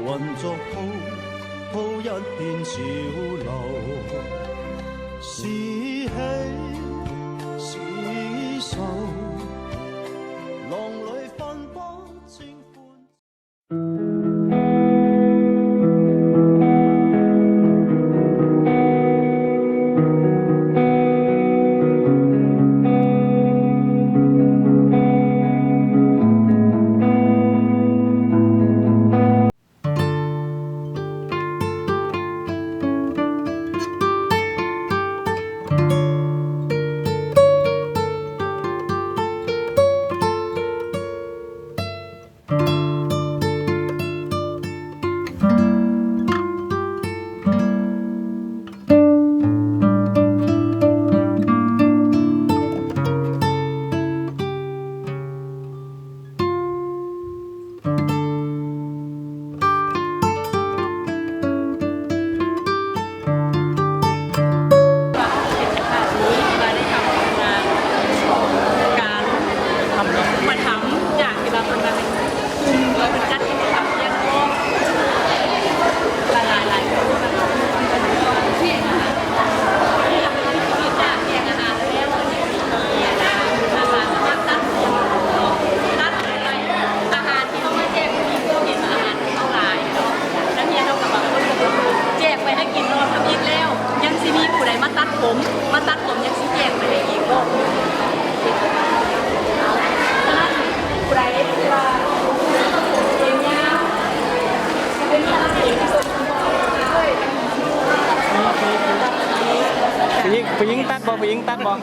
云作好，好一片潮流，是喜是愁，浪里翻波清欢。 ແຈກໄປໃຫ້ກິນຮອດທຳອິດແລ້ວ ຍັງຊິມີຜູ້ໃດມາຕັດຜົມ ມາຕັດຜົມຍັງຊິແຈກໄປໃຫ້ອີກບໍ່? ຜູ້ໃດທີ່ວ່າ ຜູ້ຍິງ ຜູ້ຍິງຕັດບໍ່? ຜູ້ຍິງຕັດບໍ່?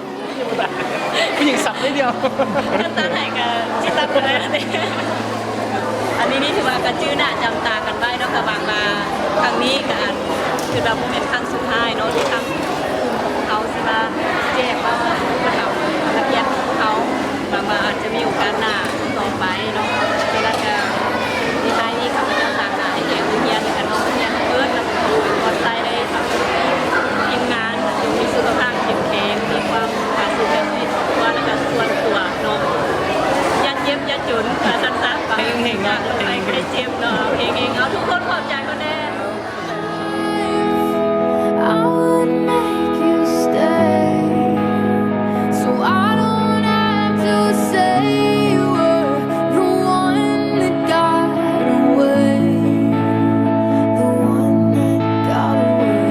ຜູ້ຍິງສັບນິດດຽວ ຄັນຕັດໃຫ້ກໍຊິຕັດບໍ່ໄດ້ເດ້. ອັນນີ້ນີ້ຖືວ່າກໍຈື່ໜ້າຈຳຕາກັນໄວ້ເນາະ ກໍຫວັງວ່າຄັ້ງນີ້ກໍອາດ ຄືວ່າບໍ່ແມ່ນຄັ້ງສຸດທ້າຍເນາະ ທີ່ທາງກຸ່ມຂອງເຮົາຊິມາແຈກວ່າຜູ້ເຖົ້ານັກຮຽນຂອງເຮົາ ຫວັງວ່າອາດຈະມີໂອກາດໜ້າຕໍ່ໄປເນາະ. ແລ້ວກໍສຸດທ້າຍນີ້ຂ້າພະເຈົ້າຕາມຫາໃຫ້ແກ່ໂຮງຮຽນ ແລ້ວກໍນ້ອງຮຽນເບີດ ແລ້ວກໍຂໍອວຍພອນໃສ່ໃຫ້ກັບທີມງານ ຈົ່ງມີສຸຂະພາບເຂັ້ມແຂງ ມີຄວາມຜາສຸກໃນຊີວິດຄອບຄົວ ແລ້ວກໍສ່ວນຕົວເນາະ. ຢ່າເຈັບຢ່າຈົນ ວ່າຊັ້ນຊະ ເຮັງໆເນາະ ໄປໄດ້ເຈັບເນາະ ເຮັງໆ ເອົາ ທຸກຄົນຂອບໃຈເພິ່ນແດ່. I would make you stay, so I don't have to say a word. The one that got away, the one that got away.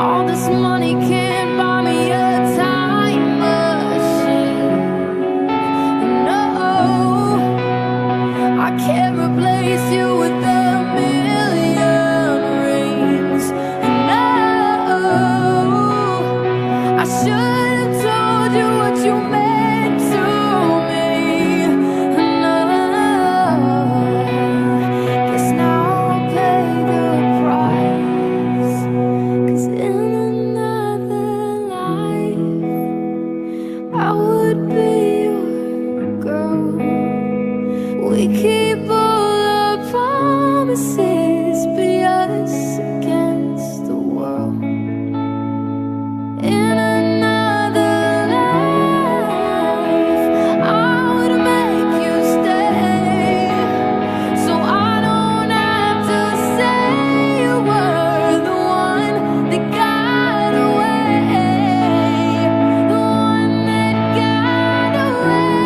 All this money can't buy me a time machine. No, I can't replace you with a million rings. No, I should have told you what you meant to me. No, guess now I'll pay the price, 'cause in another life I would be your girl. We keep all our promises, be us against the world. In another life, I would make you stay, so I don't have to say a word. The one that got away, the one that got away.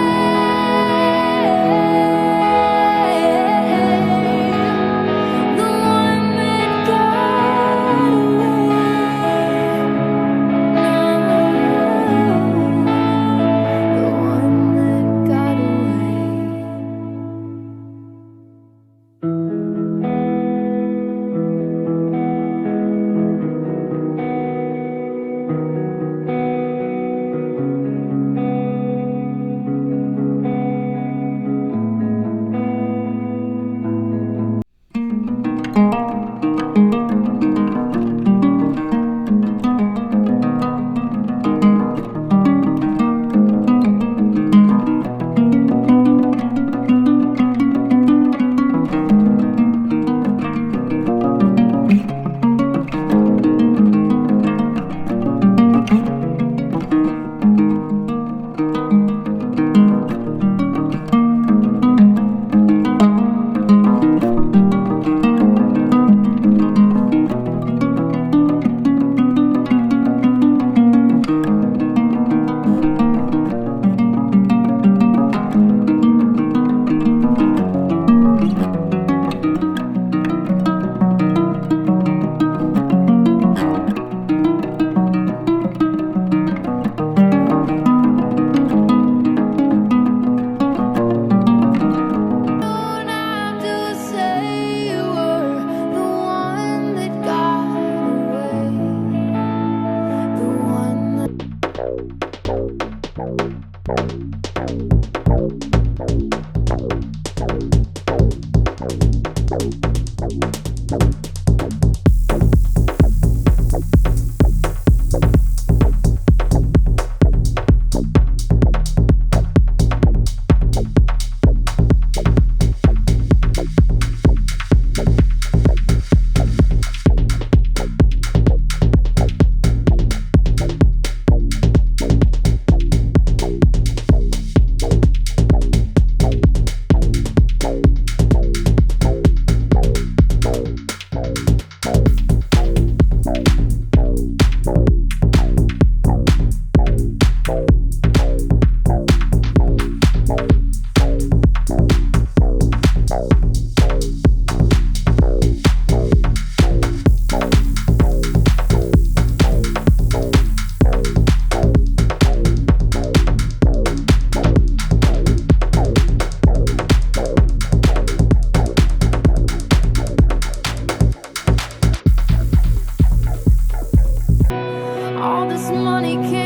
All this money can't